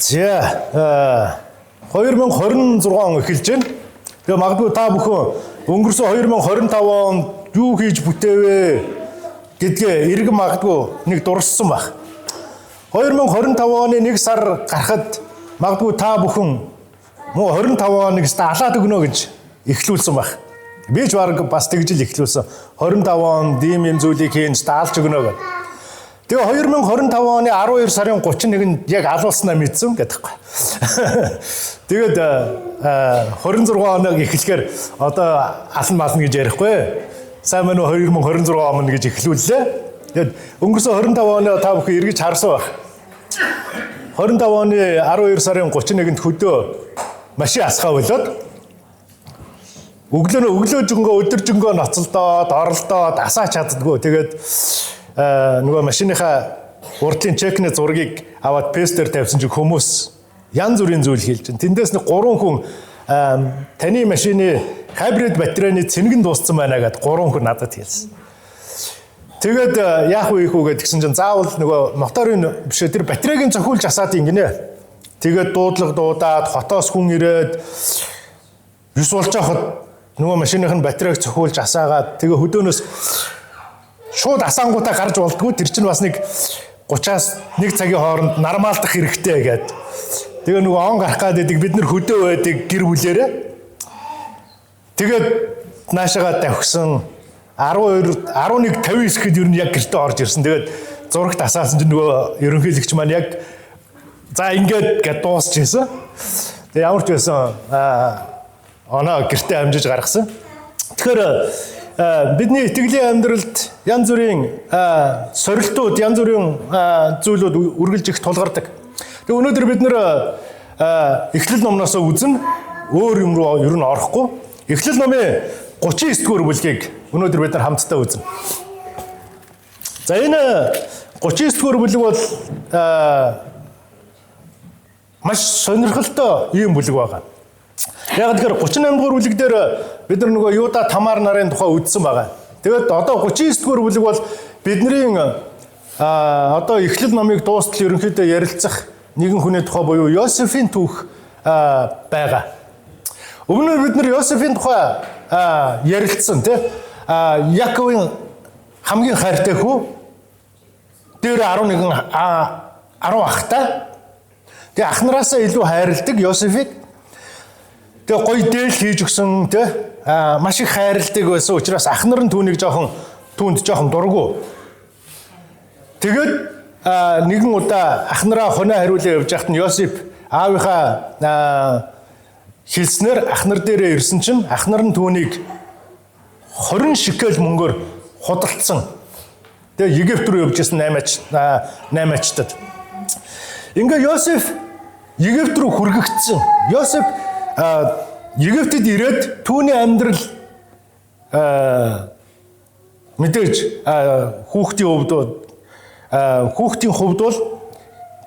За 2026 он эхэлж байна. Тэгээ магадгүй та бүхэн өнгөрсөн 2025 онд юу хийж бүтээвэ гэдгээ эргэн магадгүй нэг дурссан байх. 2025 оны 1 сар гарахад магадгүй та бүхэн мөн 25 оныг өстө алаад өгнө гэж эхлүүлсэн байх. Би ч баг бас тэгж л эхлүүлсэн. 25 онд ийм юм зүйлийг хийн өстө алж өгнө гэж. Тэгээ 2025 оны 12 сарын 31-нд яг алуулснаа мэдсэн гэдэг байхгүй. Тэгээд 26 оног эхлэхээр одоо алан мална гэж ярихгүй. Сайн мөн үү 2026 он гэж эхлүүллээ. Тэгээд өнгөрсөн 25 оны та бүхэн эргэж харсан байх. 25 оны 12 сарын 31-нд хөдөө машин асгаа болоод өглөө өглөөжөнгөө өдөржөнгөө ноцолдоод оролдоод асаач чаддгүй. Тэгээд нөгөө машиныхаа урдлын чекний зургийг аваад пестер тавьсан чинь хүмүүс янз бүрийн зүйл хэлж байна. Тэндээс нэг гурван хүн таны машины хайбрид батарейны цэнгэн дууссан байна гэдээ гурван хүн надад хэлсэн. Тэгээд яах вэ их үү гэдгсэн чинь заавал нөгөө моторын биш тэр батарейг нь цохиулж асаад ингэнэ. Тэгээд дуудлага дуудаад хотоос хүн ирээд 9 болж байхад нөгөө машиных нь батарейг цохиулж асаагаад тэгээ хөдөөнөөс шууд асаангуудаа гарч болдгоо, тэр чинь бас нэг 30-аас 1 цагийн хооронд нормалдах хэрэгтэй гээд. Тэгээ нөгөө он гарах гад байдаг, бид нар хөдөө байдаг гэр бүлээрээ. Тэгээд наашаага давхсан 12 11:59 гэхэд ер нь яг гэртээ орж ирсэн. Тэгээд зурагт асаасан чинь нөгөө ерөнхийлөгч маань яг за ингээд гэд дуусч ирсэн. Тэгээ ямар ч байсан оноо гэртээ амжиж гаргасан. Тэгэхээр бидний итгэлийн амьдралд янз бүрийн сорилтууд, янз бүрийн зүйлүүд үргэлж их тулгардаг. Тэгээ өнөөдөр бид нэр Эхлэл номноос үзнэ, өөр юм руу ер нь орохгүй. Эхлэл номын 39 дугаар бүлгийг өнөөдөр бид нар хамтдаа үзнэ. За энэ 39 дугаар бүлэг бол маш сонирхолтой ийм бүлэг байна. Яг тэгэхээр 38 дугаар бүлэг дээр бид нар нөгөө Юда Тамар нарын тухай үзсэн байгаа. Тэгээд одоо 39 дугаар бүлэг бол бидний одоо Эхлэл номыг дуустал ерөнхийдөө ярилцах нэгэн хүний тухай буюу Йосефийн түүх байгаа. Өмнө нь бид нар Йосефийн тухай ярилцсан тий. Яковын хамгийн хайртай хүү дээр 11 10 ахтай. Тэгээ ах нараасаа илүү хайрладаг Йосефийг. Тэгээ гоё дээл хийж өгсөн тий. Маш их хайрладаг байсан учраас ах нар нь түүнийг жоохон түүнд жоохон дургу. Тэгээд нэгэн удаа ах нараа хоноо хариулаа явж байхад нь Йосеф аавынхаа хэлснээр ах нар дээрээ ирсэн чинь ах нар нь түүнийг 20 шекел мөнгөөр худалдсан. Тэгээ Египт рүү явж исэн 8 ачтад. Ингээ Йосеф Египт рүү хүргэгдсэн. Йосеф Египтэд ирээд түүний амьдрал мэдээж хүүхдийн хувьд бол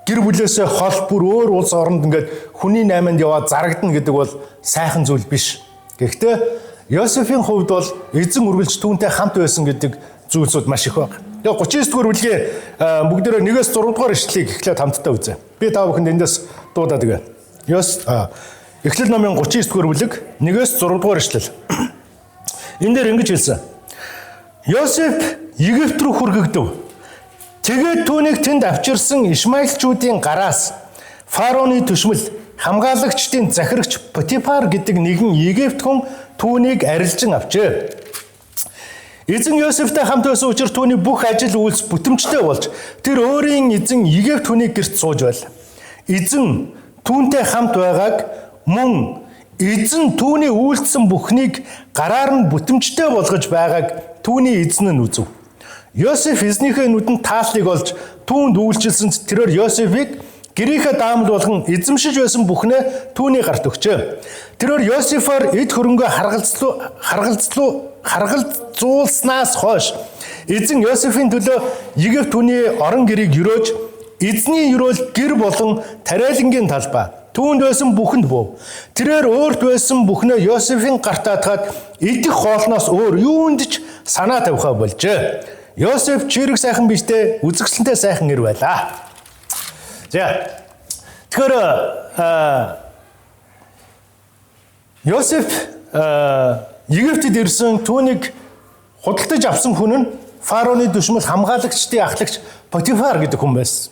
гэр бүлээсээ хол бүр өөр улс оронд ингээд хүний найманд яваад зарагдана гэдэг бол сайхан зүйл биш. Гэхдээ Йосефийн хувьд бол эзэн үргэлж түүнтэй хамт байсан гэдэг зүйлсүүд маш их байна. Тэгээ 39 дугаар бүлгийн бүгдээрээ 1-ээс 6 дугаар ишлэлийг эхлээд хамтдаа үзье. Би та бүхэнд эндээс дуудаад өгье. Эхлэл номын 39 дугаар бүлэг 1-ээс 6 дугаар ишлэл. Энэ дээр ингэж хэлсэн. Йосеф Египт рүү хүргэгдэв. Тэгээд түүнийг тэнд авчирсан Ишмаилчүүдийн гараас фараоны төшмөл хамгаалагчдын захирагч Потифар гэдэг нэгэн Египт хүн түүнийг арилжин авчээ. Эзэн Йосефтэй хамт байсан учраас түүний бүх ажил үйлс бүтэмжтэй болж тэр өөрийн эзэн Египт хүний гэрт сууж байл. Эзэн түүнтэй хамт байгааг мөн эзэн түүний үйлдсэн бүхнийг гараар нь бүтэмжтэй болгож байгааг түүний эзэн нь үзв. Йосеф эзнийхээ нүдэнд тааллыг олж түүнд үйлчилсэн тэрээр Йосефийг гэрийнхээ даамал болгон эзэмшиж байсан бүхнээ түүний гарт өгчээ. Тэрээр Йосефоор эд хөрөнгөө харгалзуулснаас хойш эзэн Йосефийн төлөө Египт хүний орон гэрийг өрөөж эзний өрөөл гэр болон тариалангийн талбай түүнд байсан бүхэнд був. Тэрээр өөрт байсан бүхнээ Йосефийн гарт даатгаад идэх хоолноос өөр юунд ч санаа тавихаа болжээ. Йосеф чирэг сайхан биетэй, үзэсгэлэнтэй сайхан эр байлаа. За. Тэгэхээр Йосеф Египтэд ирсэн, түүнийг худалдаж авсан хүн нь фараоны дүшмэл хамгаалагчдын ахлагч Потифар гэдэг хүн байсан.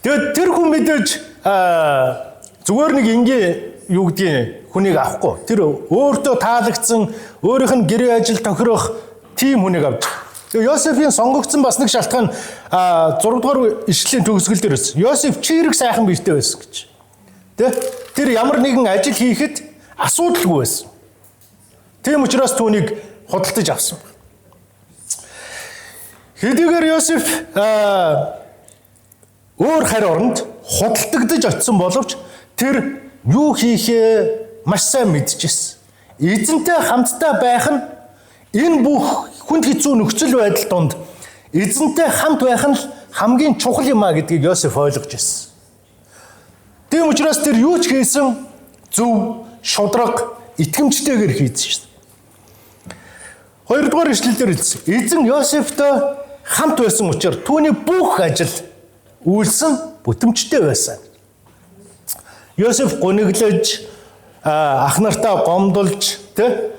Тэгээд тэр хүн мэдээж зүгээр нэг энгийн юу гэдгийг хүнийг авахгүй. Тэр өөртөө таалагдсан, өөрийнх нь гэрээ ажил тохирох тийм хүнийг авч. Тэгээ Йосефийн сонгогдсон бас нэг шалтгаан 6 дугаар ишлэлийн төгсгөл дээр байсан. Йосеф чирэг сайхан биетэй байсан гэж. Тэ? Тэр ямар нэгэн ажил хийхэд асуудалгүй байсан. Тийм учраас түүнийг худалдаж авсан. Хэдийгээр Йосеф өөр харь оронд худалдагдаж очисон боловч тэр юу хийхээ маш сайн мэдчихсэн. Эзэнтэй хамтдаа байх нь энэ бүх хүнд хэцүү нөхцөл байдал донд эзэнтэй хамт байх нь хамгийн чухал юм а гэдгийг Йосеф ойлгож ирсэн. Тийм учраас тэр юу ч хийсэн зөв, шудраг, итгэмжтэйгээр хийсэн шээ. Хоёрдугаар ишлэл дээр хэлсэн. Эзэн Йосефтой хамт байсан учраас түүний бүх ажил үйлсэн бүтэмжтэй байсан. Йосеф гуниглаж, ах нартаа гомдолж, тэ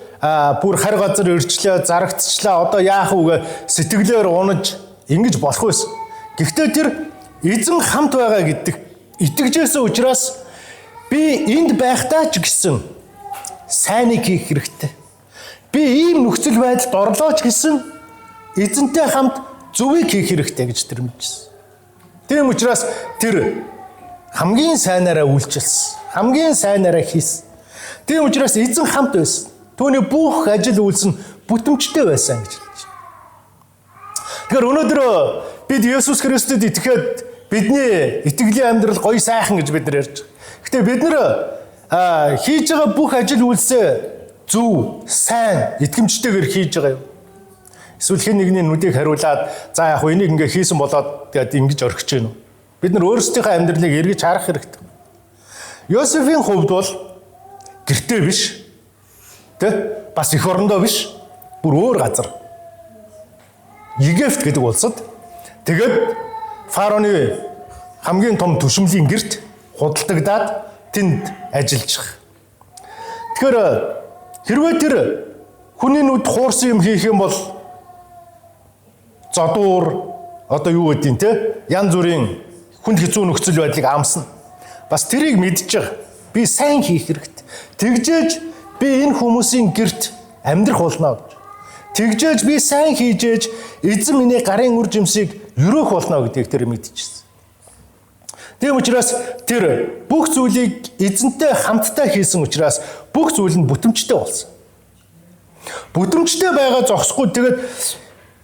бүр харь газар ирчлээ, зарагдчихлаа. Одоо яах вэ гэ сэтгэлээр унаж ингэж болох байсан. Гэхдээ тэр эзэн хамт байгаа гэдэг итгэжсэн учраас би энд байхдаа ч гэсэн сайныг хийх хэрэгтэй. Би ийм нөхцөл байдалд орлоо ч гэсэн эзэнтэй хамт зөвийг хийх хэрэгтэй гэж тэр мэдчихсэн. Тийм учраас тэр хамгийн сайнаараа үйлчилсэн. Хамгийн сайнаараа хийсэн. Тийм учраас эзэн хамт байсан. Түүний бүх ажил үйлс нь бүтэмжтэй байсан гэж хэлж байна. Тэгэхээр өнөөдөр бид Есүс Христэд итгэхэд бидний итгэлийн амьдрал гоё сайхан гэж бид нар ярьж байгаа. Гэтэ бид нар хийж байгаа бүх ажил үйлсээ зөв, сайн, итгэмжтэйгээр хийж байгаа юм. Эсвэл хэн нэгний нүдийг хариулаад за яг хөө энийг ингээ хийсэн болоод тэгээд ингэж орхиж гэнэ үү? Бид нар өөрсдийнхөө амьдралыг эргэж харах хэрэгтэй. Йосефийн хувьд бол гэртээ биш. Тэ? Бас эх орондоо биш. Бүр өөр газар. Египт гэдэг улсад тэгээд фараоны хамгийн том төшмөлийн гэрт худалдагдаад тэнд ажиллаж байгаа. Тэгэхээр хэрвээ тэр хүний нүд хуурсан юм хийх юм бол зодуур одоо юу гэдгийг те янз бүрийн хүнд хэцүү нөхцөл байдлыг амсна. Бас тэрийг мэдж байгаа. Би сайн хийх хэрэгтэй. Тэгжээж би энэ хүмүүсийн гэрт амьдрах болно гэж. Тэгжээж би сайн хийжээж эзэн миний гарын үр жимсийг өрөөх болно гэдгийг тэр мэдчихсэн. Тийм учраас тэр бүх зүйлийг эзэнтэй хамтдаа хийсэн учраас бүх зүйл нь бүтэмжтэй болсон. Бүтэмжтэй байгаа зогсохгүй тэгээд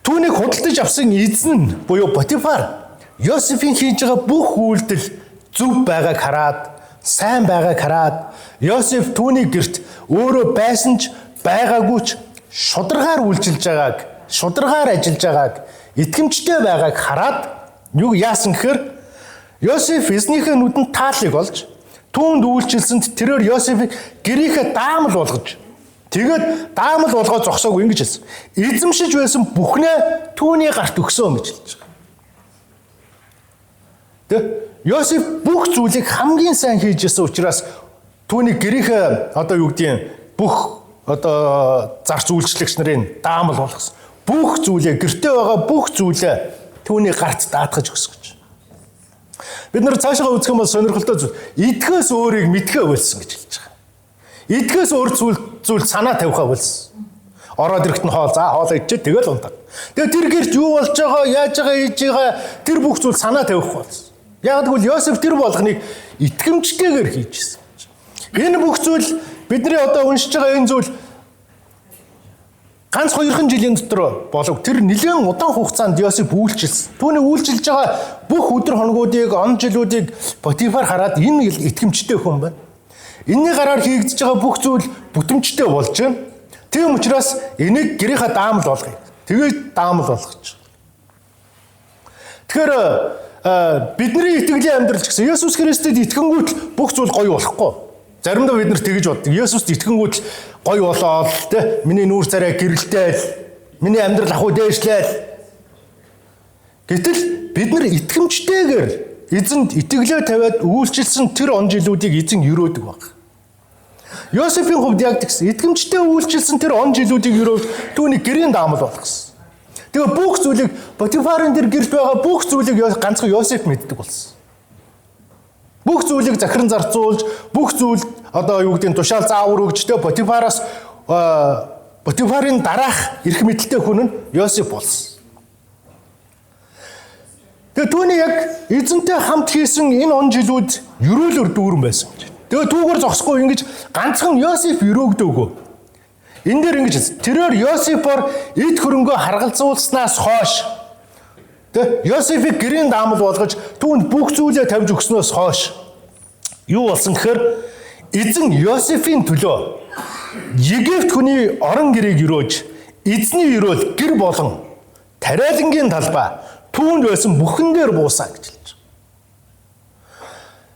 түүнийг худалдаж авсан эзэн нь буюу Потифар Йосефийн хийж байгаа бүх үйлдэл зөв байгааг хараад, сайн байгааг хараад Йосеф түүний гэрт өөрөө байсан ч байгаагүй ч шударгаар үйлчилж байгааг, шударгаар ажиллаж байгааг, итгэмжтэй байгааг хараад юу яасан гэхээр Йосеф эзнийхээ нүдэнд таалыг олж түүнд үйлчилсэнд тэрээр Йосефийг гэрийнхээ даамал болгож тэгээд даамал болгоо зогсоогүй ингэж хэлсэн. Эзэмшиж байсан бүхнээ түүний гарт өгсөн гэж хэлж байгаа. Тэ Йосеф бүх зүйлийг хамгийн сайн хийж исэн учраас түүний гэрийнхээ одоо юу гэдгийг бүх одоо зарц үйлчлэгч нарын даамал болгосон. Бүх зүйлээ гэртээ байгаа бүх зүйлээ түүний гарт даатгаж өгсөн гэж. Бид нар цаашаа үзэх юм бол сонирхолтой зүйл идэхээс өөрийг мэдхээ болсон гэж хэлж байгаа. Идэхээс өөр зүйл санаа тавихаа болсон. Ороод ирэхэд нь хоол за хоол идчихээ тэгэл унтаад. Тэгээ тэр гэрт юу болж байгаа, яаж байгаа, хийж байгаа тэр бүх зүйл санаа тавих болсон. Яг тэгвэл Йосеф тэр болгоныг итгэмжтэйгээр хийжсэн. Энэ бүх зүйл бидний одоо уншиж байгаа энэ зүйл ганц хоёрхан жилийн дотор болов тэр нэлээд удаан хугацаанд Йосеф үйлчилсэн. Түүний үйлчилж байгаа бүх өдөр хоногуудыг, он жилүүдийг Потифар хараад энэ итгэмжтэй хүн байна. Энийний гараар хийгдэж байгаа бүх зүйл бүтэмжтэй болж байна. Тийм учраас энийг гэрийнхээ даамал болгоё. Тэгээд даамал болгож. Тэгэхээр бидний итгэлийн амьдрал ч гэсэн Есүс Христэд итгэнгүүт бүх зүйл гоё болохгүй. Заримдаа бид нар тэгж боддог. Есүст итгэнгүүт гоё болоод тэ миний нүүр царай гэрэлтээл, миний амьдрал ахуй дээшлээл. Гэтэл бид нар итгэмжтэйгээр эзэнд итгэлээ тавиад үйлчилсэн тэр он жилүүдийг эзэн өрөөдөг баг. Йосефийн хувьд яг тэгсэн. Итгэмжтэй үйлчилсэн тэр он жилүүдийг өрөөж түүний гэрийн даамал болгосон. Тэгээ бүх зүйлийг Потифарын тэр гэрт байгаа бүх зүйлийг ганцхан Йосеф мэддэг болсон. Бүх зүйлийг захиран зарцуулж, бүх зүйл одоо юу гэдэг нь тушаал заавар өгч тэ Потифараас Потифарын дараах эрх мэдэлтэй хүн нь Йосеф болсон. Тэгээ түүний яг эзэнтэй хамт хийсэн энэ он жилүүд ерөөлөөр дүүрэн байсан гэж. Тэгээ түүгээр зогсохгүй ингэж ганцхан Йосеф өрөөгдөөгүй. Энэ дээр ингэж тэрээр Йосефоор эд хөрөнгөө харгалзуулснаас хойш тэ Йосефийг гэрийн даамал болгож түүнд бүх зүйлээ тавьж өгснөөс хойш юу болсон гэхээр эзэн Йосефийн төлөө Египт хүний орон гэрийг өрөөж эзний өрөөл гэр болон тариалангийн талбай түүнд байсан бүхэн дээр буусан гэж хэлж байгаа.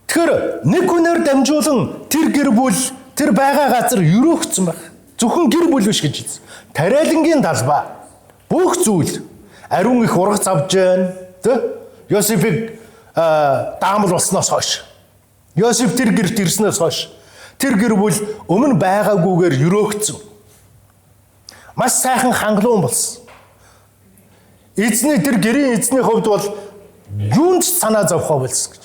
Тэгэхээр нэг хүнээр дамжуулан тэр гэр бүл тэр байгаа газар өрөөгдсөн байх. Зөвхөн гэр бүл биш гэж хэлсэн. Тариалангийн талбай бүх зүйл ариун их ургац авж जैन тэ Йосефийг даамал болсноос хойш Йосеф тэр гэрт ирснээс хойш тэр гэр бүл өмнө байгаагүйгээр өрөөгдсөн. Маш сайхан хангалуун болсон. Эзний тэр гэрийн эзний хувьд бол юунд ч санаа зовхоо болсон гэж.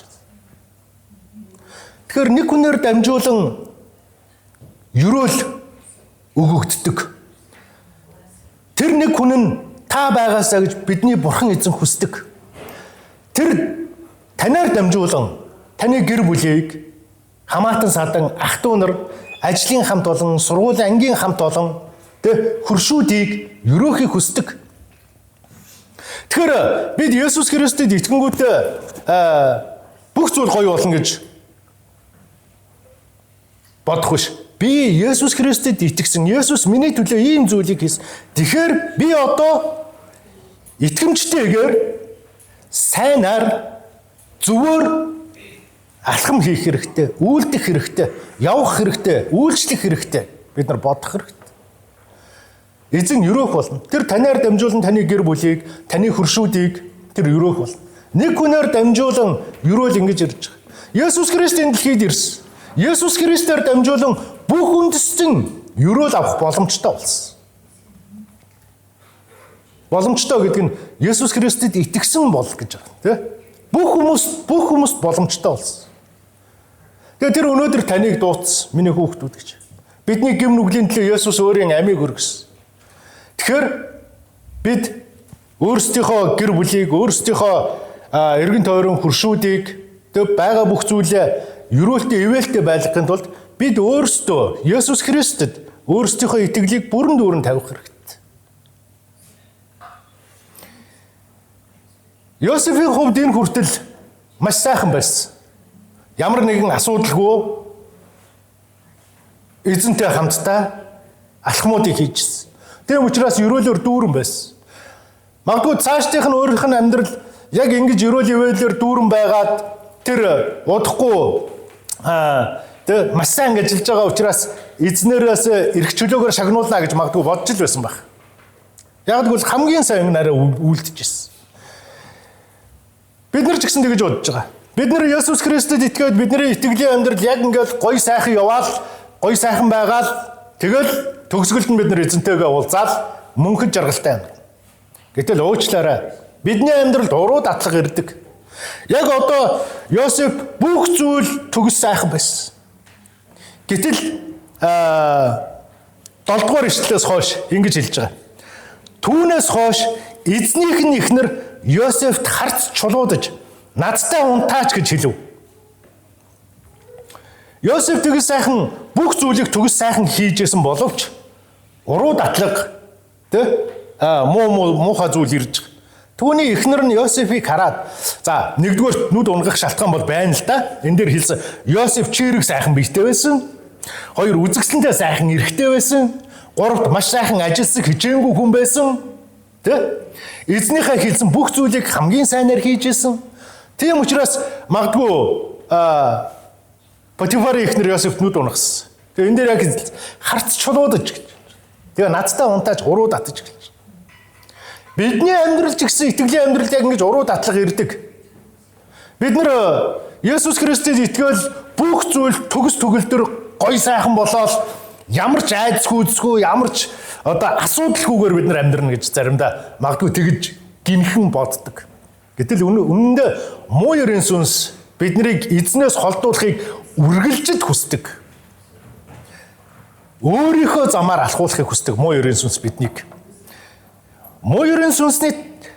Тэгэхээр нэг хүнээр дамжуулан өрөөл өгөгддөг. Тэр нэг хүн нь та байгаасаа гэж бидний бурхан эзэн хүсдэг. Тэр танаар дамжуулан таны гэр бүлийг хамаатан садан ах дүү нар ажлын хамт олон сургуулийн ангийн хамт олон тэ хөршүүдийг өрөөхийг хүсдэг. Тэгэхээр бид Есүс Христэд итгэнгүүтээ бүх зүйл гоё болно гэж бодох биш. Би Есүс Христэд итгэсэн. Есүс миний төлөө ийм зүйлийг хийсэн. Тэгэхээр би одоо итгэмжтэйгээр сайнаар зөвөр алхам хийх хэрэгтэй, үйлдэх хэрэгтэй, явах хэрэгтэй, үйлчлэх хэрэгтэй. Бид нар бодох хэрэгтэй. Эзэн өрөөх болно. Тэр танаар дамжуулан таны гэр бүлийг, таны хөршүүдийг тэр өрөөх болно. Нэг хүнээр дамжуулан өрөөл ингэж ирж байгаа. Есүс Христ энэ дэлхийд ирсэн. Есүс Христээр дамжуулан бүх үндэстэн өрөөл авах боломжтой болсон. Боломжтой гэдэг нь Есүс Христэд итгэсэн бол гэж байгаа тийм. Бүх хүмүүст боломжтой болсон. Тэгээ тэр өнөөдөр таныг дуудсан миний хүүхдүүд гэж. Бидний гэм нүглийн төлөө Есүс өөрийн амийг өргөсөн. Тэгэхээр бид өөрсдийнхөө гэр бүлийг, өөрсдийнхөө эргэн тойрон хөршүүдийг тэг байгаа бүх зүйлээ ерөөлтэй, ивээлтэй байлгахын тулд бид өөрсдөө Есүс Христэд өөрсдийнхөө итгэлийг бүрэн дүүрэн тавих хэрэгтэй. Йосефийн хувьд энэ хүртэл маш сайхан байсан. Ямар нэгэн асуудалгүй эзэнтэй хамтдаа алхмуудыг хийжсэн. Тийм учраас ерөөлөөр дүүрэн байсан. Магадгүй цаашдынх нь өөрийнх нь амьдрал яг ингэж ерөөл ивэлээр дүүрэн байгаад тэр удахгүй тэг маш сайн ажиллаж байгаа учраас эзнэрээс эрх чөлөөгөөр шагнуулна гэж магадгүй бодож л байсан байх. Яг гэвэл хамгийн сайн нараа үйлдэж ирсэн. Бид нар ч гэсэн тэгж бодож байгаа. Бид нар Есүс Христэд итгээд бидний итгэлийн амьдрал яг ингээд гоё сайхан яваал, гоё сайхан байгаал тэгэл төгсгөлд нь бид нар эзэнтэйгээ уулзаал мөнхөд жаргалтай амьдрал. Гэтэл уучлаарай. Бидний амьдралд уруу датлага ирдэг. Яг одоо Йосеф бүх зүйл төгс сайхан байсан. Гэтэл 7 дугаар ишлэлээс хойш ингэж хэлж байгаа. Түүнээс хойш эзнийх нь эхнэр Йосефт харц чулуудаж надтай унтаач гэж хэлв. Йосеф төгс сайхан бүх зүйлийг төгс сайхан хийж исэн боловч уруу датлага тэ муу муухай зүйл ирж байгаа. Түүний эхнэр нь Йосефийг хараад за нэгдүгээр нүд унгах шалтгаан бол байна л да. Энэ дээр хэлсэн Йосеф чирэг сайхан биетэй байсан. Хоёр үзэгсэлэнтэй сайхан эрэгтэй байсан. Гуравт маш сайхан ажилсаг хичээнгүй хүн байсан. Тэ? Эзнийхээ хэлсэн бүх зүйлийг хамгийн сайнаар хийж исэн. Тийм учраас магадгүй Потифарын эхнэр Йосеф нүд унгасан. Тэгээ энэ дээр яг харц чулуудаж гэж. Тэгээ надтай унтааж уруу татаж гэж. Бидний амьдрал ч гэсэн итгэлийн амьдрал яг ингэж уруу татлага ирдэг. Бид нар Есүс Христэд итгээл бүх зүйл төгс төгөлдөр гой сайхан болоод ямар ч айдас хүйцгүй, ямар ч одоо асуудалгүйгээр бид нар амьдрна гэж заримдаа магадгүй тэгж гинхэн боддог. Гэтэл үнэндээ муу ерэн сүнс биднийг эзнээс холдуулахыг үргэлжид хүсдэг. Өөрийнхөө замаар алхуулахыг хүсдэг муу ерэн сүнс биднийг. Муу ерэн сүнсний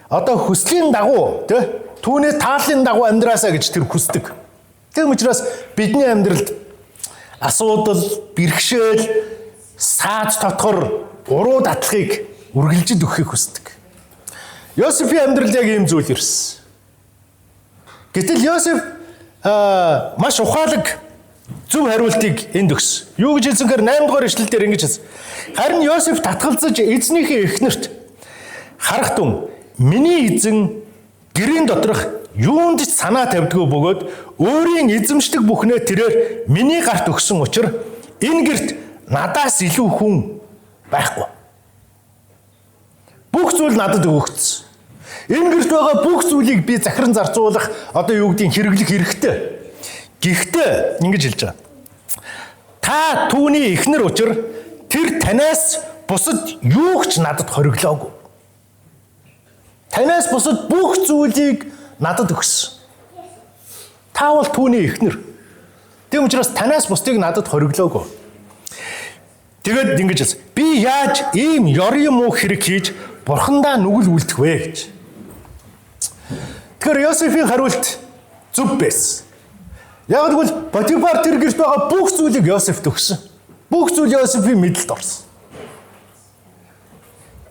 одоо хүслийн дагуу, тэ, түүний тааллын дагуу амьдраасаа гэж тэр хүсдэг. Тийм учраас бидний амьдралд асуудал, бэрхшээл, саад дотгор уруу датлахыг үргэлжид өгөхийг хүсдэг. Йосефийн амьдралд яг ийм зүйл ирсэн. Гэтэл Йосеф маш ухаалаг зөв хариултыг энд өгсөн. Юу гэж хэлсэн гэхээр 8 дугаар ишлэл дээр ингэж хэлсэн. Харин Йосеф татгалзаж эзнийхээ эхнэрт: "Харах тун, миний эзэн гэрийн доторх юунд ч санаа тавьдгүй бөгөөд өөрийн эзэмшдэг бүхнээ тэрээр миний гарт өгсөн учир энэ гэрт надаас илүү хүн байхгүй. Бүх зүйл надад өгөгдсөн. Энэ гэрт байгаа бүх зүйлийг би захиран зарцуулах, одоо юу гэдгийг, хэрэглэх хэрэгтэй. Гэхдээ ингэж хэлж байгаа. Та түүний эхнэр учир тэр танаас бусад юу ч надад хориглоогүй. Танаас бусад бүх зүйлийг надад өгсөн. Та бол түүний эхнэр. Тийм учраас танаас бусдыг надад хориглоогүй." Тэгээд ингэж хэлсэн. "Би яаж ийм ёрын муу хэрэг хийж бурхандаа нүгэл үлдэх вэ?" гэж. Тэгэхээр Йосефийн хариулт зөв байсан. Яг гэвэл Потифар тэр гэрт байгаа бүх зүйлийг Йосефт өгсөн. Бүх зүйл Йосефийн мэдэлд орсон.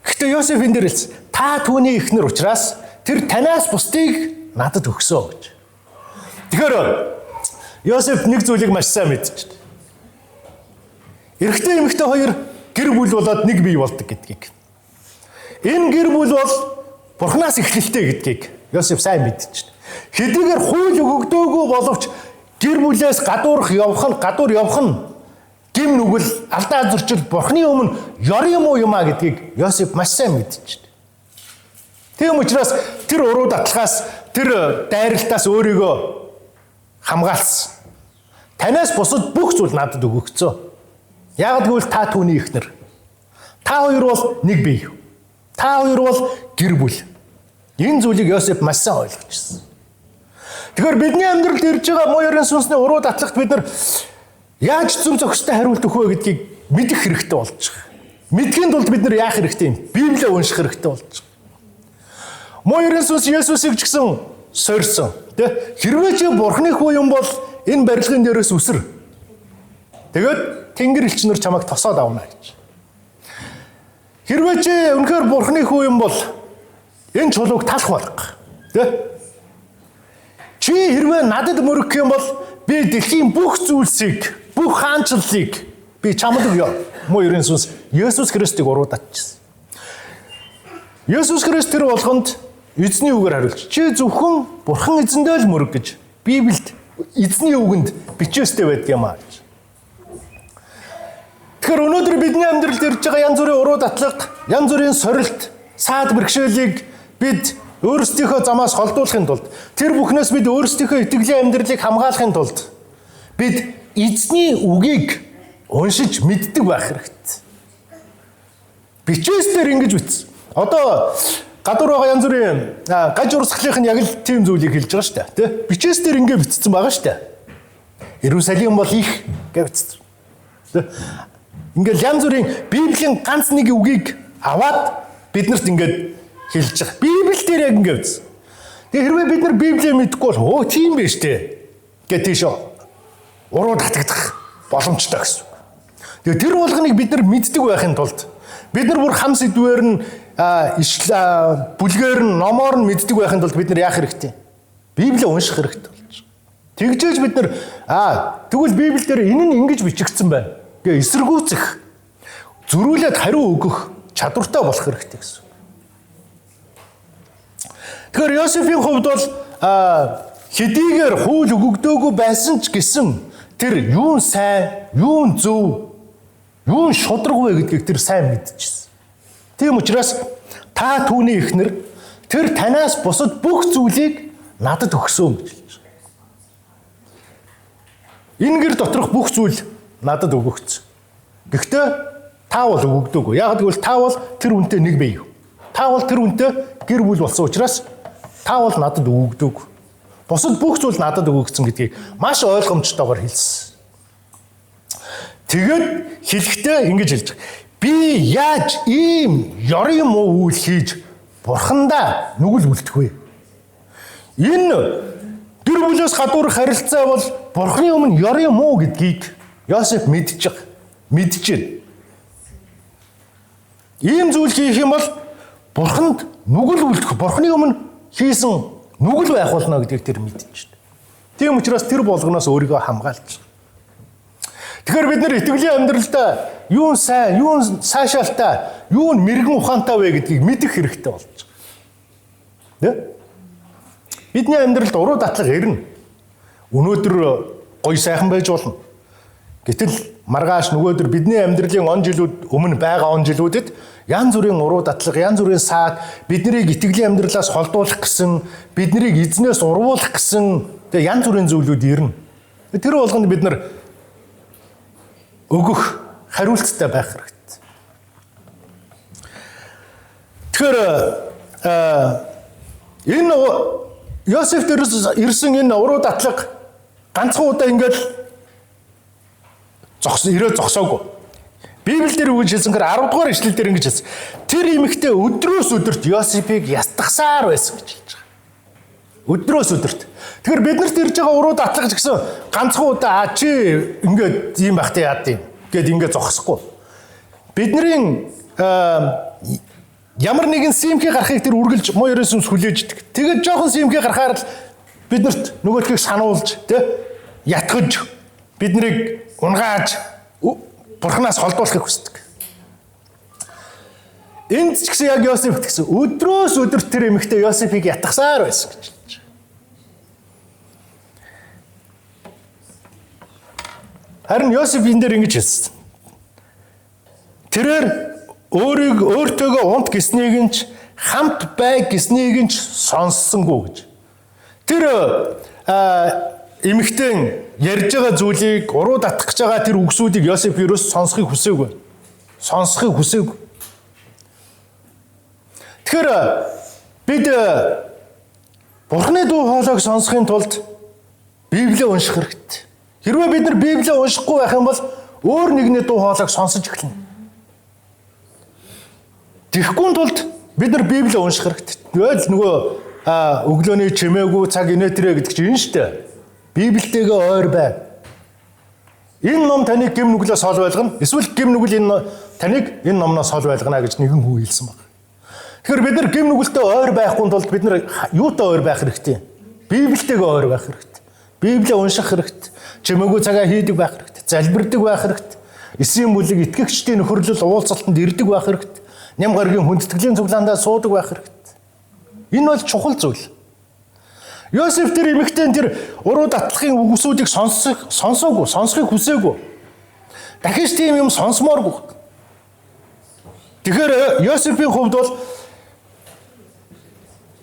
Гэхдээ Йосеф энэ дээр хэлсэн: "Та түүний эхнэр учраас тэр танаас бусдыг надад өгсөн" гэж. Тэгэхээр Йосеф нэг зүйлийг маш сайн мэдчихэв. Эрэгтэй эмэгтэй хоёр гэр бүл болоод нэг бие болдог гэдгийг. Энэ гэр бүл бол Бурханаас эхлэлтэй гэдгийг Йосеф сайн мэдчихэв. Хэдийгээр хууль өгөгдөөгүй боловч гэр бүлээс гадуурх явах нь гадуур явах нь гэм нүгэл, алдаа зөрчил, Бурханы өмнө ёрын муу юм а гэдгийг Йосеф маш сайн мэдчихэв. Тийм учраас тэр уруу датлахаас, тэр дайралтаас өөрийгөө хамгаалсан. "Танаас бусад бүх зүйл надад өгөгдсөн. Яг гэвэл та түүний эхнэр. Та хоёр бол нэг бие. Та хоёр бол гэр бүл." Энэ зүйлийг Йосеф маш сайн ойлгочихсон. Тэгэхээр бидний амьдралд ирж байгаа муу ерэн сүнсний уруу датлахт бид нар яаж зөв зохистой хариулт өгөх вэ гэдгийг мэдэх хэрэгтэй болж байгаа. Мэдэхийн тулд бид нар яах хэрэгтэй юм? Библийг унших хэрэгтэй болж байгаа. Муу ерэн сүнс Есүсийг ч гэсэн сорьсон. Тэ? "Хэрвээ чи Бурхны хүү юм бол энэ барилгын дээрээс үсэр. Тэгээд тэнгэр элч нар чамайг тосоод авна" гэж. "Хэрвээ чи үнэхээр Бурхны хүү юм бол энэ чулууг талх болго. Тэ? Чи хэрвээ надад мөргөх юм бол би дэлхийн бүх зүйлсийг, бүх хаанчлалыг би чамд өгье." Муу ерэн сүнс Есүс Христийг уруудчихсан. Есүс Христ тэр болгонд эзний үгээр хариулж, "Чи зөвхөн Бурхан эзэндээ л мөрөг гэж Библиэд, эзний үгэнд бичээстэй байдаг юм а" гэж. Тэгэхээр өнөөдөр бидний амьдралд ирж байгаа янз бүрийн уруу датлага, янз бүрийн сорилт, саад бэрхшээлийг бид өөрсдийнхөө замаас холдуулахын тулд, тэр бүхнээс бид өөрсдийнхөө итгэлийн амьдралыг хамгаалахын тулд бид эзний үгийг уншиж мэддэг байх хэрэгтэй. Бичээс дээр ингэж бичсэн. Одоо гадуур байгаа янз бүрийн гаж урсгалынх нь яг л тийм зүйлийг хэлж байгаа шүү дээ. Тэ? Бичээс дээр ингэ бичсэн байгаа шүү дээ. Иерусалим бол их гэж бичсэн. Тэ? Ингээл янз бүрийн Библийн ганц нэг үгийг аваад биднэрт ингээд хэлж байгаа. Библи дээр яг ингэ бичсэн. Тэгээ хэрвээ бид нар Библийг мэдэхгүй бол "Өө, тийм байж тээ" гэж тийш уруу татагдах боломжтой гэсэн үг. Тэгээ тэр болгоныг бид нар мэддэг байхын тулд, бид нар бүр хам сэдвээр нь, бүлгээр нь, номоор нь мэддэг байхын тулд бид нар яах хэрэгтэй? Библийг унших хэрэгтэй болж байгаа. Тэгжээж бид нар тэгвэл Библиэлд энэ нь ингэж бичигдсэн байна гэ эсэргүүцэх, зөрүүлээд хариу өгөх чадвартай болох хэрэгтэй гэсэн. Тэгэхээр Йосефийн хувьд бол хэдийгээр хууль өгөгдөөгүй байсан ч гэсэн тэр юун сайн, юун зөв, юун шударга вэ гэдгийг тэр сайн мэдчихсэн. Тийм учраас "Та түүний эхнэр, тэр танаас бусад бүх зүйлийг надад өгсөн" гэж хэлж байгаа. Энэ гэр доторх бүх зүйл надад өгөгдсөн. Гэхдээ та бол өгөгдөөгүй. Яг гэвэл та бол тэр үнтэй нэг бие. Та бол тэр үнтэй гэр бүл болсон учраас та бол надад өгөгдөөгүй. Бусад бүх зүйл надад өгөгдсөн гэдгийг маш ойлгомжтойгоор хэлсэн. Тэгээд хэлэхдээ ингэж хэлж байгаа. Би яаж ийм ёрын муу үйл хийж бурхандаа нүгэл үлдэх вэ? Энэ гэр бүлээс гадуурх харилцаа бол бурхны өмнө ёрын муу гэдгийг Йосеф мэдж байгаа. Мэдж байна. Ийм зүйл хийх юм бол бурханд нүгэл үлдэх, бурхны өмнө хийсэн нүгэл байх болно гэдгийг тэр мэдж байна. Тийм учраас тэр болгоноос өөрийгөө хамгаалж байгаа. Тэгэхээр бид нар итгэлийн амьдралдаа юу сайн, юу сайшаалтай, юу мэрэгэн ухаантай вэ гэдгийг мэдэх хэрэгтэй болж байгаа. Тэ? Бидний амьдралд уруу датлага ирнэ. Өнөөдөр гоё сайхан байж болно. Гэтэл маргааш нөгөөдөр бидний амьдралын он жилүүд өмнө байгаа он жилүүдэд янз бүрийн уруу датлага, янз бүрийн саад биднийг итгэлийн амьдралаас холдуулах гэсэн, биднийг эзнээс урвуулах гэсэн тэгээ янз бүрийн зүйлүүд ирнэ. Тэр болгонд бид нар өгөх хариуцлагатай байх хэрэгтэй. Тэгэхээр энэ Йосеф дээрээс ирсэн энэ уруу датлага ганцхан удаа ингээд ирээ зогсоогүй. Библиэл дээр үгж хэлсэнгээр 10 дугаар ишлэл дээр ингэж хэлсэн. Тэр эмэгтэй өдрөөс өдөрт Йосефийг ястгасаар байсан гэж хэлж байгаа. Өдрөөс өдөрт. Тэгэхээр биднэрт ирж байгаа уруу датлага ч гэсэн ганцхан удаа чи ингээд ийм байхтай яад юм гэд ингээд зогсохгүй. Бидний ямар нэгэн симхи гарахыг тэр үргэлж муу ерөөс сүнс хүлээж идэг. Тэгээд жоохон симхи гарахаар л биднэрт нөгөөдхийг сануулж тэ ятгаж биднийг унгааж бурхнаас холдуулахыг хүсдэг. Энд ч гэсэн яг Йосеф гэсэн өдрөөс өдөрт тэр эмэгтэй Йосефийг ятгасаар байсан гэж хэлж байгаа. Харин Йосеф энэ дээр ингэж хэлсэн. Тэрээр өөрийг өөртөөгөө унт гиснийг нь ч хамт бай гиснийг нь ч сонссонгүй гэж. Тэр эмэгтэй ярьж байгаа зүйлийг уруу татах гэж байгаа тэр үгсүүдийг Йосеф ерөөс сонсохыг хүсээгүй. Сонсохыг хүсээгүй. Тэгэхээр бид Бурхны дуу хоолойг сонсохын тулд Библийг унших хэрэгтэй. Хэрвээ бид нар Библийг уншихгүй байх юм бол өөр нэгний дуу хоолойг сонсож эхэлнэ. Тэгэхгүй тулд бид нар Библийг унших хэрэгтэй. Тэгэл нөгөө өглөөний чимээгүй цаг инээтрээ гэдэг чинь энэ шүү дээ. Библитэйгээ ойр бай. Энэ ном таныг гэм нүглээс хол байлгана. Эсвэл гэм нүгэл энэ таныг энэ номноос хол байлгана гэж нэгэн хүн хэлсэн баг. Тэгэхээр бид нар гэм нүгэлтэй ойр байхгүй тулд бид нар юутай ойр байх хэрэгтэй? Библитэйгээ ойр байх хэрэгтэй. Библийг унших хэрэгтэй. Чимээгүй цагаа хийдэг байх хэрэгтэй. Залбирдаг байх хэрэгтэй. Эсийн бүлэг итгэгчдийн нөхөрлөл уулзалтанд ирдэг байх хэрэгтэй. Ням гарагийн хүндэтгэлийн цуглаандаа суудаг байх хэрэгтэй. Энэ бол чухал зүйл. Йосеф тэр эмэгтэй тэр уруу датлахын үгсүүдийг сонсоогүй, сонсохыг хүсээгүй. Дахиж тийм юм сонсомооргүй. Тэгэхээр Йосефийн хувьд бол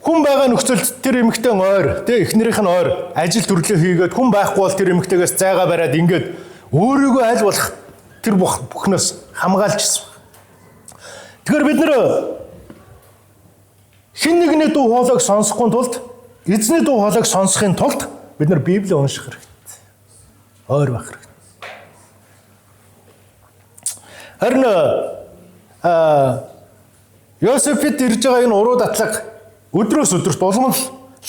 хүн байгаа нөхцөлд тэр эмэгтэй ойр, тэ эхнэрийнх нь ойр ажил төрлөө хийгээд хүн байхгүй бол тэр эмэгтэйгээс зайгаа бариад ингээд өөрийгөө аль болох тэр бүхнөөс хамгаалж ирсэн. Тэгэхээр бид нэр хэн нэгний дуу хоолойг сонсохгүй тулд эзний дуу хоолойг сонсохын тулд бид нар Библийг унших хэрэгтэй. Ойр байх хэрэгтэй. Харин Йосефит ирж байгаа энэ уруу датлага өдрөөс өдөрт улам л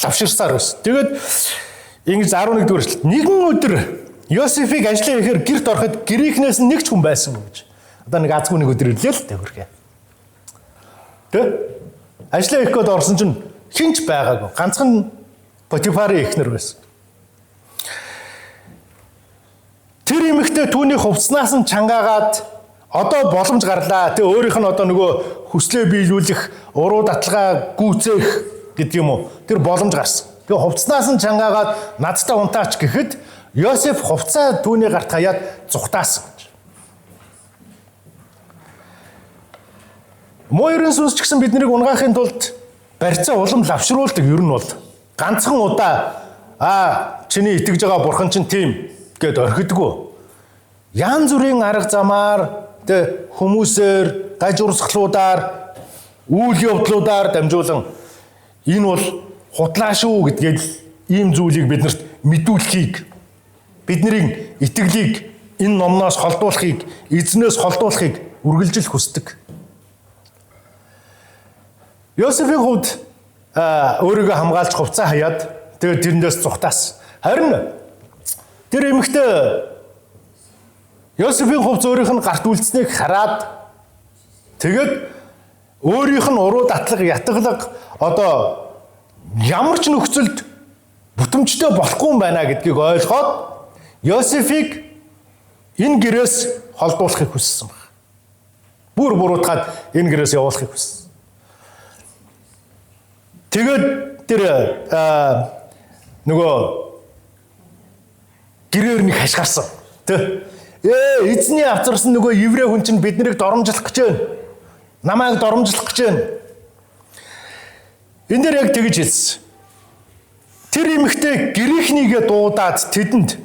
лавширсаар байсан. Тэгээд ингэж 11 дугаар эшлэл. Нэгэн өдөр Йосефийг ажлаа ихээр гэрт ороход гэрийнхнээс нь нэг ч хүн байсан гэж. Одоо нэг азгүй нэг өдөр ирлээ л дээ. Тэ? Ажлаа хийх гээд орсон чинь хинч байгаагүй. Ганцхан Потифарын эхнэр байсан. Тэр эмэгтэй түүний хувцснаас нь чангаагаад одоо боломж гарлаа. Тэ өөрийнх нь одоо нөгөө хүслээ биелүүлэх, уруу датлага гүйцээх гэдэг юм уу? Тэр боломж гарсан. Тэгээ хувцснаас нь чангаагаад надтай унтаач гэхэд Йосеф хувцаа түүний гарт хаяад зүхтаасан гэж. Муу ерэн сүнс ч гэсэн биднийг унгаахын тулд барьцаа улам лавшруулдаг. Ер нь бол ганцхан удаа чиний итгэж байгаа бурхан чинь тийм гэд орхидгоо. Янз бүрийн арга замаар тэ хүмүүсээр, гаж урсгалуудаар, үйл явдлуудаар дамжуулан энэ бол худлаа шүү гэдгээд ийм зүйлийг биднэрт мэдүүлэхийг, бидний итгэлийг энэ номноос холдуулахыг, эзнээс холдуулахыг үргэлжил хүсдэг. Йосефийн хувьд өөрийгөө хамгаалж хувцас хаяад тэгээд тэрнээс зүхтаасан. Харин тэр эмэгтэй Йосефийн хувц өөрийнх нь гарт үлдсэнийг хараад тэгээд өөрийнх нь уруу датлаг, ятгалаг одоо ямар ч нөхцөлд бүтэмжтэй болохгүй юм байна гэдгийг ойлгоод Йосефийг энэ гэрээс холдуулахыг хүссэн баг. Бүр буруутгаад энэ гэрээс явуулахыг хүссэн. Тэгээд тэр нөгөө гэрээр нэг хашгирсан. Тэ. Эзний авцарсан нөгөө еврей хүн чинь биднийг доромжлох гэж байна. Намайг доромжлох гэж байна. Энэ дээр яг тэгж хэлсэн. Тэр эмэгтэй гэрийнхнийгээ дуудаад тэдэнд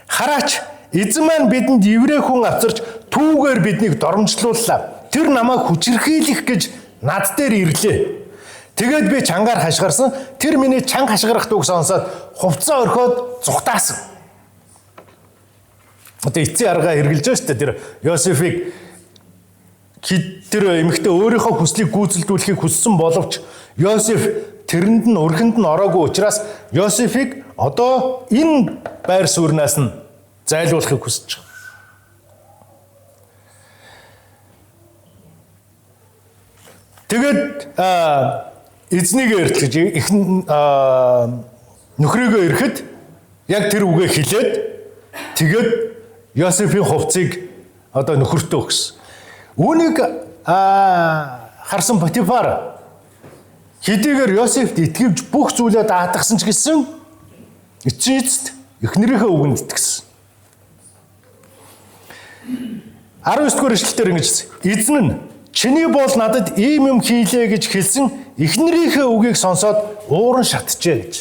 хараач эзэн маань бидэнд еврей хүн авчирч түүгээр биднийг доромжлууллаа. Тэр намайг хүчирхийлэх гэж над дээр ирлээ. Тэгээд би чангаар хашгирсан. Тэр миний чанга хашгирах дууг сонсоод хувцас орхиод зүхтаасан. Одоо эцсийн аргаа хэрглэж байгаа шүү дээ. Тэр Йосефийг тэр эмэгтэй өөрийнхөө хүслийг гүйцэлдүүлэхийг хүссэн боловч Йосеф тэрэнд нь өрхөнд нь ороогүй учраас Йосефийг одоо энэ байр суурнаас нь зайлуулахыг хүсэж байгаа. Тэгээд эзнийг эртлэж нөхрийгөө ирэхэд яг тэр үгээ хэлээд тэгээд Йосефийн хувцсыг одоо нөхөртөө өгсөн. Үүнийг харсан Потифар хэдийгээр Йосефт итгэвч бүх зүйлээ даатгсан ч гэсэн эцсийн эцэст эхнэрийнхээ үгэнд итгэсэн. 19 дугаар эшлэлээр ингэж хэлсэн. Эзэн нь чиний бол надад ийм юм хийлээ гэж хэлсэн эхнэрийнхээ үгийг сонсоод ууран шатжээ гэж.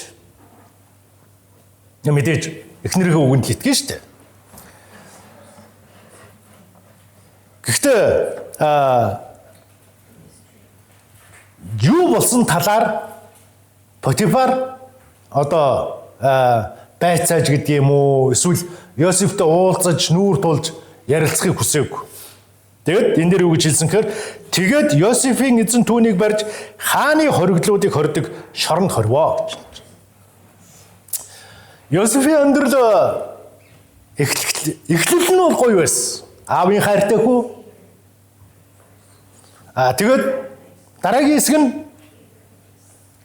Мэдээж эхнэрийнхээ үгэнд л итгэн шүү дээ. Гэхдээ юу болсон талаар Потифар одоо байцааж гэдэг юм уу эсвэл Йосефтэй уулзаж нүүр тулж ярилцахыг хүсээгүй. Тэгэд энэ дээр юу гэж хэлсэн гэхээр тэгээд Йосефийн эзэн түүнийг барьж хааны хоригдлуудыг хордог шоронд хорвоо гэж. Йосефийн амьдрал эхлэл нь бол гоё байсан. Аавын хайртай хүү. Тэгээд дараагийн хэсэг нь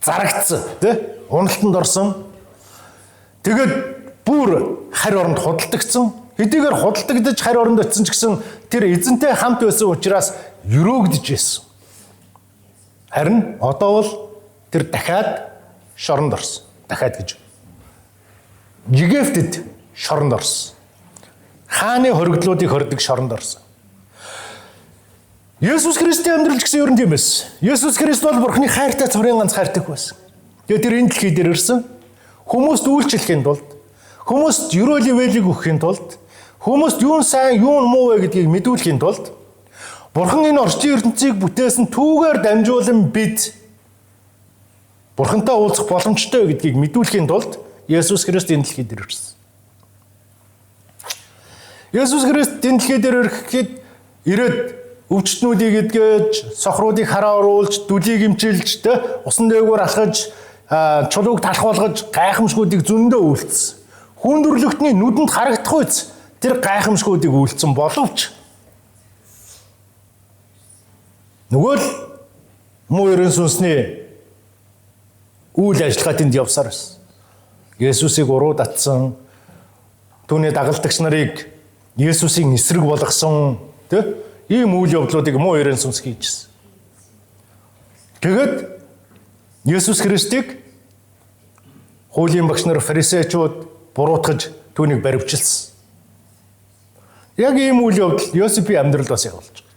зарагдсан, тий? Уналтанд орсон. Тэгээд бүр харь оронд худалдагдсан. Хэдийгээр худалдагдаж харь оронд очисон ч гэсэн тэр эзэнтэй хамт байсан учраас өрөөгдөж байсан. Харин одоо бол тэр дахиад шоронд орсон. Дахиад гэж. Египтэд шоронд орсон. Хааны хоригдлуудыг хордог шоронд орсон. Есүс Христийн амьдрал ч гэсэн ер нь тийм байсан. Есүс Христ бол Бурхны хайртай цорын ганц хайртай байсан. Тэгээд тэр энэ дэлхий дээр ирсэн. Хүмүүст үйлчлэхийн тулд, хүмүүст ерөөлийн вэлийг өгөхийн тулд, хүмүүст юу сайн, юу муу вэ гэдгийг мэдүүлэхийн тулд Бурхан энэ орчин ертөнцийг бүтээсэн түүгээр дамжуулан бид Бурхантай уулзах боломжтой гэдгийг мэдүүлэхийн тулд Есүс Христ энэ дэлхий дээр ирсэн. Есүс Христ энэ дэлхий дээр ирэхэд ирээд өвчтнүүдийг эдгэж, сохруудыг хараа оруулж, дүлийг эмчилж, усан дээгүүр алхаж, чулууг талах болгож гайхамшгуудыг зөндөө үйлдсэн. Хүндрэлтний нүдэнд харагдах үз тэр гайхамшгуудыг үйлдсэн боловч нөгөө л муу ерөн сүнсний үйл ажиллагаа тэнд явсаар байсан. Есүсийг уруу татсан, түүний дагалдагч нарыг Есүсийн эсрэг болгосон, тэ? Ийм үйл явдлуудыг муу ерэн сүнс хийжсэн. Тэгээд Есүс Христийг хуулийн багш нар, фарисеучуд буруутгаж түүнийг баривчилсан. Яг ийм үйл явдал Йосефийн амьдралд бас явуулж байгаа.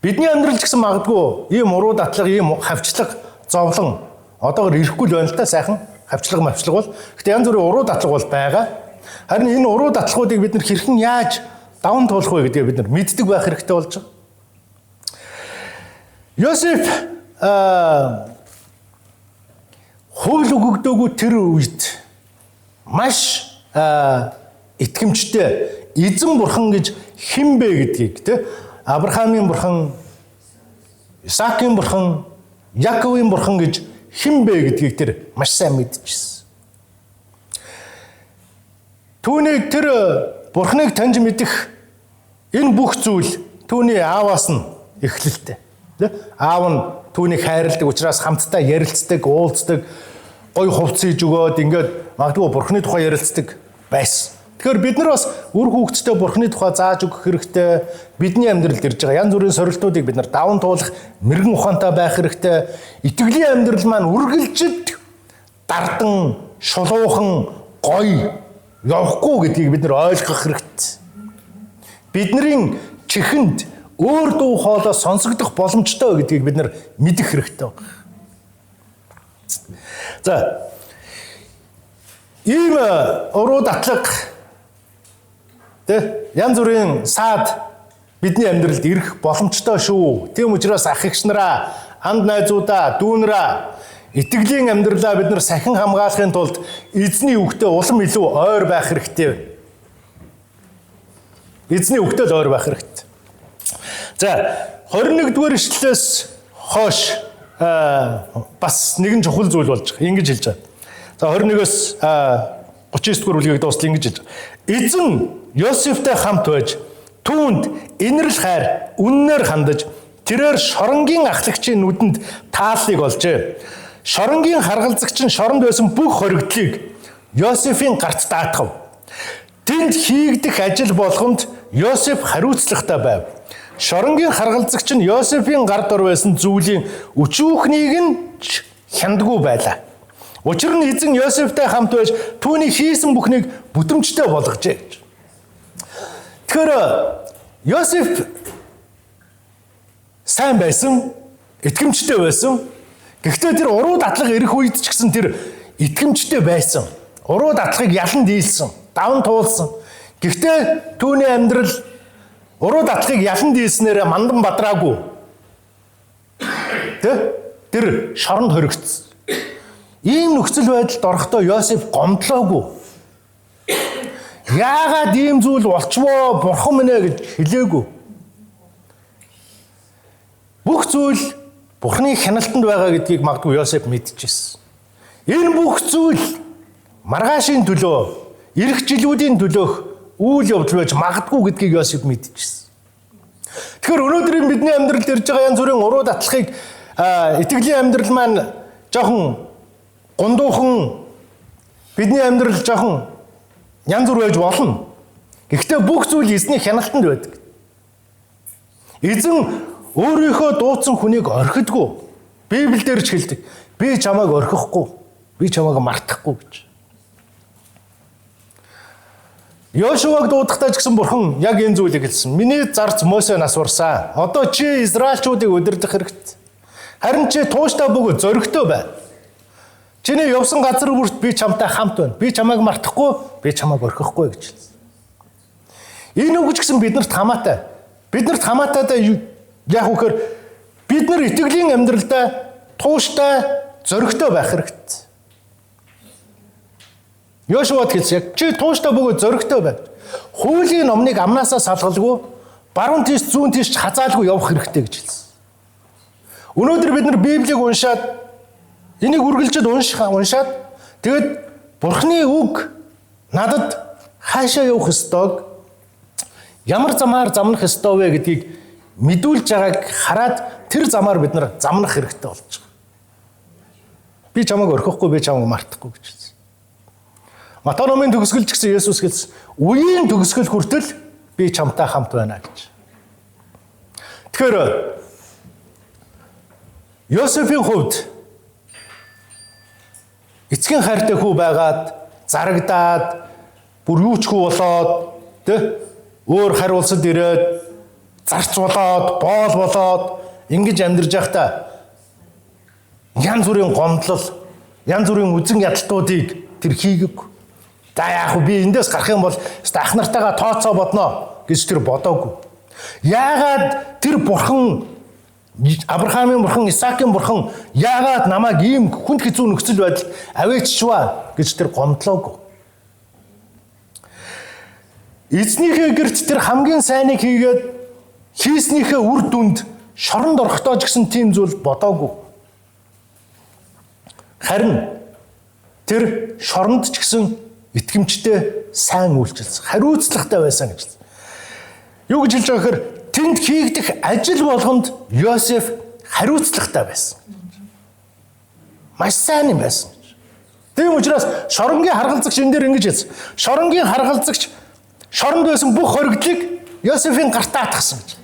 Бидний амьдрал ч гэсэн магадгүй ийм уруу датлага, ийм хавчлага, зовлон одоогор ирэхгүй л байна л та сайхан хавчлага мавчлага бол. Гэтэ янз бүрийн уруу датлага бол байгаа. Харин энэ уруу датлахуудыг бид нар хэрхэн яаж даван туулах вэ гэдгээ бид нар мэддэг байх хэрэгтэй болж байгаа. Йосеф хууль өгөгдөөгүй тэр үед маш итгэмжтэй эзэн бурхан гэж хэн бэ гэдгийг тэ Авраамийн бурхан, Исаакийн бурхан, Яаковын бурхан гэж хэн бэ гэдгийг тэр маш сайн мэдчихсэн. Түүнийг тэр бурханыг таньж мэдэх энэ бүх зүйл түүний ааваас нь эхлэлтэй. Аав нь түүнийг хайрладаг учраас хамтдаа ярилцдаг, уулздаг, гой хувцас хийж өгөөд ингээд магадгүй бурханы тухай ярилцдаг байсан. Тэгэхээр бид нар бас үр хүүхэдтэй бурханы тухай зааж өгөх хэрэгтэй. Бидний амьдралд ирж байгаа янз бүрийн сорилтуудыг бид нар даван туулах мэрэгэн ухаантай байх хэрэгтэй. Итгэлийн амьдрал маань үргэлжид дардан, шулуухан, гоё явахгүй гэдгийг бид нар ойлгох хэрэгтэй. Бидний чихэнд өөр дуу хоолой сонсогдох боломжтой гэдгийг бид нар мэдэх хэрэгтэй байна. За, ийм уруу датлаг тэ янз бүрийн саад бидний амьдралд ирэх боломжтой шүү. Тийм учраас ах эгч нараа, анд найзуудаа, дүүнраа итгэлийн амьдралаа бид нар сахин хамгаалахын тулд эзний үгтэй улам илүү ойр байх хэрэгтэй. Эзний үгтэй л ойр байх хэрэгтэй. За, 21-р ишлэлээс хойш бас нэгэн чухал зүйл болж байгаа. Ингэж хэлж байгаа. За, 21-өөс 39-р бүлгийг дуустал ингэж хэлж байгаа. Эзэн Йосефтэй хамт байж түүнд инэрл хайр үннээр хандаж тэрээр шоронгийн ахлагчийн нүдэнд тааллыг олжээ. Шоронгийн харгалзагч нь шоронд байсан бүх хоригдлыг Йосефийн гарт даатгав. Тэнд хийгдэх ажил болгонд Йосеф хариуцлагатай байв. Шоронгийн харгалзагч нь Йосефийн гар дор байсан зүйлийн өчүүхнийг нь хяндгүй байлаа. Учир нь эзэн Йосефтэй хамт байж түүний хийсэн бүхнийг бүтэмжтэй болгожээ гэж. Тэгэхээр Йосеф сайн байсан, итгэмжтэй байсан. Гэхдээ тэр уруу датлага ирэх үед ч гэсэн тэр итгэмжтэй байсан. Уруу датлагыг ялан дийлсэн, даван туулсан. Гэхдээ түүний амьдрал уруу датлагыг ялан дийлснээр мандан бадраагүй. Тэ? Тэр шоронд хоригдсон. Ийм нөхцөл байдалд орохдоо Йосеф гомдлоогүй. Яагаад ийм зүйл болчвоо бурхан минь ээ гэж хэлээгүй. Бүх зүйл бурханы хяналтанд байгаа гэдгийг магадгүй Йосеф мэдчихсэн. Энэ бүх зүйл маргаашийн төлөө, ирэх жилүүдийн төлөөх үйл явдал байж магадгүй гэдгийг Йосеф мэдчихсэн. Тэгэхээр өнөөдрийн бидний амьдралд ирж байгаа янз бүрийн уруу датлахыг итгэлийн амьдрал маань жоохон гундуухан, бидний амьдрал жоохон янз бүр байж болно. Гэхдээ бүх зүйл эзний хяналтанд байдаг. Эзэн өөрийнхөө дуудсан хүнийг орхидгүй. Библиэлд ч хэлдэг. Би чамайг орхихгүй. Би чамайг мартахгүй гэж. Йошуаг дуудахдаа ч гэсэн бурхан яг энэ зүйлийг хэлсэн. Миний зарц Мосе нас барсан. Одоо чи Израильчуудыг удирдах хэрэгтэй. Харин чи тууштай бөгөөд зоригтой бай. Чиний явсан газар бүрт би чамтай хамт байна. Би чамайг мартахгүй, би чамайг орхихгүй гэж хэлсэн. Энэ үг ч гэсэн биднэрт хамаатай. Биднэрт хамаатай яг үхээр бид нар итгэлийн амьдралдаа тууштай зоригтой байх хэрэгтэй. Йошуад хэлсэн яг чи тууштай бөгөөд зоригтой бай. Хуулийн номныг амнаасаа салгалгүй, баруун тийш зүүн тийш хазаалгүй явах хэрэгтэй гэж хэлсэн. Өнөөдөр бид нар Библийг уншаад энийг үргэлжид уншаад тэгээд Бурхны үг надад хаашаа явах ёстойг, ямар замаар замнах ёстой вэ гэдгийг мэдүүлж байгааг хараад тэр замаар бид нар замнах хэрэгтэй болж байгаа. Би чамайг орхихгүй, би чамайг мартахгүй гэж хэлсэн. Матай номын төгсгөл ч гэсэн Есүс хэлсэн. Үеийн төгсгөл хүртэл би чамтай хамт байна гэж. Тэгэхээр Йосефийн хувьд эцгийн хайртай хүү байгаад зарагдаад бүр юу ч хүү болоод тэ өөр харь улсад ирээд зарц болоод боол болоод ингэж амьдарч байхдаа янз бүрийн гомдлол, янз бүрийн үзэн ядалтуудыг тэр хийгээгүй. За яах вэ? Би эндээс гарах юм бол ах нартайгаа тооцоо бодно гэж тэр бодоогүй. Яагаад тэр бурхан Авраамийн бурхан, Исаакийн бурхан яагаад намайг ийм хүнд хэцүү нөхцөл байдалд авээчваа гэж тэр гомдлоогүй. Эзнийхээ гэрт тэр хамгийн сайныг хийгээд хийснийхээ үр дүнд шоронд орохдоо ч гэсэн тийм зүйл бодоогүй. Харин тэр шоронд ч гэсэн итгэмжтэй сайн үйлчилсэн, хариуцлагатай байсан гэж хэлсэн. Юу гэж хэлж байгаа гэхээр тэнд хийгдэх ажил болгонд Йосеф хариуцлагатай байсан. Маш сайн юм байсан. Тийм учраас шоронгийн харгалзагч энэ дээр ингэж хэлсэн. Шоронгийн харгалзагч шоронд байсан бүх хоригдлыг Йосефийн гартаа атгасан гэж.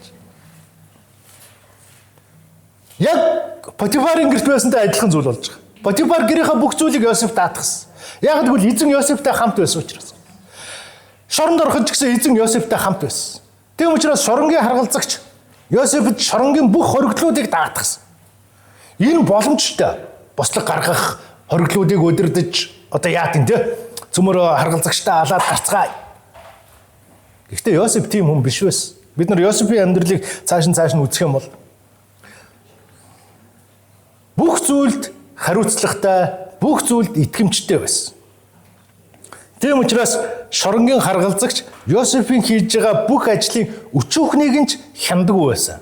Яг Потифарын гэрт байсантай адилхан зүйл болж байгаа. Потифар гэрийнхээ бүх зүйлийг Йосефт даатгасан. Яг гэвэл эзэн Йосефтэй хамт байсан учраас. Шоронд ороход ч гэсэн эзэн Йосефтэй хамт байсан. Тийм учраас шоронгийн харгалзагч Йосефд шоронгийн бүх хоригдлуудыг даатгасан. Энэ боломжтой бослог гаргах, хоригдлуудыг удирдах одоо яа гэв те цөмөр харгалзагчтай алаад гарцгаа. Гэхдээ Йосеф тийм хүн биш байсан. Бид нар Йосефийн амьдралыг цааш нь үзэх юм бол бүх зүйлд хариуцлагатай, бүх зүйлд итгэмжтэй байсан. Тийм учраас шоронгийн харгалзагч Йосефийн хийж байгаа бүх ажлын өчүүхнийг нь ч хяндаггүй байсан.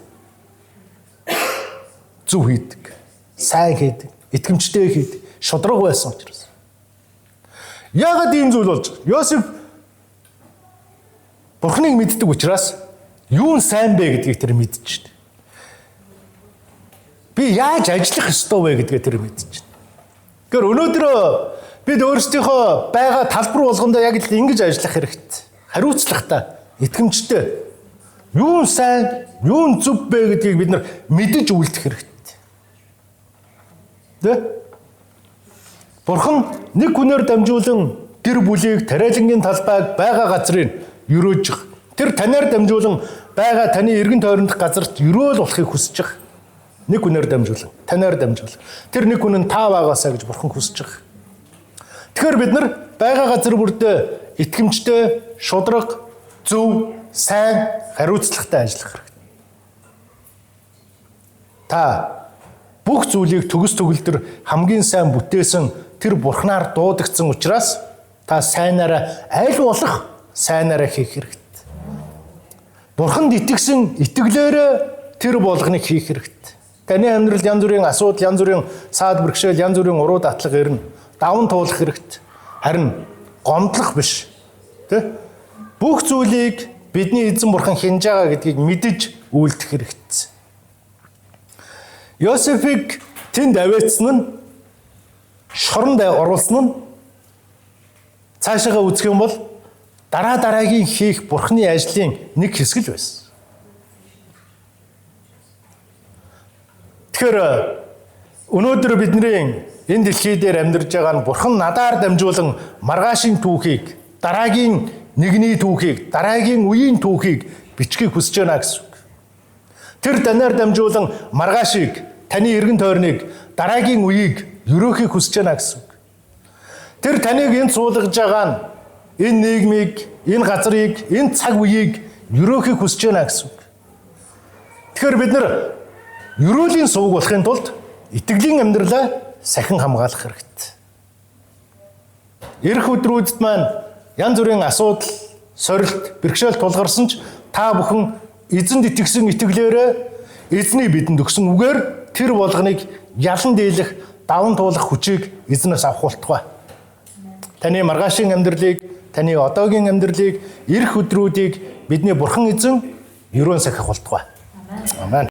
Зөв хийдэг, сайн хийдэг, итгэмжтэй хийдэг, шудраг байсан учраас. Яагаад ийм зүйл болж байгаа? Йосеф Бурхныг мэддэг учраас юу нь сайн бэ гэдгийг тэр мэдчихэв. Би яаж ажиллах ёстой вэ гэдгээ тэр мэдчихэв. Тэгэхээр өнөөдөр бид өөрсдийнхөө байгаа талбар болгондоо яг л ингэж ажиллах хэрэгтэй. Хариуцлагатай, итгэмжтэй. Юу нь сайн, юу нь зөв бэ гэдгийг бид нар мэдэж үлдэх хэрэгтэй. Тэ? Бурхан нэг хүнээр дамжуулан гэр бүлийг, тариалангийн талбайг, байгаа газрыг өрөөж, тэр танаар дамжуулан байгаа таны эргэн тойрондох газарт өрөөл болохыг хүсэж байгаа. Нэг хүнээр дамжуулан, танаар дамжуулан. Тэр нэг хүн нь та байгаасаа гэж бурхан хүсэж байгаа. Тэгэхээр бид нар байгаа газар бүрдээ итгэмжтэй, шудраг, зөв, сайн, хариуцлагатай ажиллах хэрэгтэй. Та бүх зүйлийг төгс төгөлдөр хамгийн сайн бүтээсэн тэр бурхнаар дуудагдсан учраас та сайнаараа аль болох сайнаараа хийх хэрэгтэй. Бурханд итгэсэн итгэлээрээ тэр болгоныг хийх хэрэгтэй. Таны амьдралд янз бүрийн асуудал, янз бүрийн саад бэрхшээл, янз бүрийн уруу датлага ирнэ. Даван туулах хэрэгтэй. Харин гомдлох биш. Тэ? Бүх зүйлийг бидний эзэн бурхан хянаж байгаа гэдгийг мэдэж үйлдэх хэрэгтэй. Йосефийг тэнд аваачсан нь шоронд оруулсан нь цаашаага үзэх юм бол дараа дараагийн хийх бурхны ажлын нэг хэсэг л байсан. Тэгэхээр өнөөдөр бидний энэ дэлхий дээр амьдарч байгаа нь бурхан надаар дамжуулан маргаашийн түүхийг, дараагийн нэгний түүхийг, дараагийн үеийн түүхийг бичгийг хүсэж байна гэсэн үг. Тэр танаар дамжуулан маргаашийг, таны эргэн тойрныг, дараагийн үеийг өрөөхийг хүсэж байна гэсэн үг. Тэр таныг энд суулгаж байгаа нь энэ нийгмийг, энэ газрыг, энэ цаг үеийг өрөөхийг хүсэж байна гэсэн үг. Тэгэхээр бид нар ерөөлийн сувг болохын тулд итгэлийн амьдралаа сахин хамгаалах хэрэгтэй. Ирэх өдрүүдэд маань янз бүрийн асуудал, сорилт, бэрхшээл тулгарсан ч та бүхэн эзэнд итгэсэн итгэлээрээ эзний бидэнд өгсөн үгээр тэр болгоныг ялан дийлэх, даван туулах хүчийг эзнээс авах болтугай. Таны маргаашийн амьдралыг, таны одоогийн амьдралыг, ирэх өдрүүдийг бидний бурхан эзэн ерөөн сахих болтугай. Амен.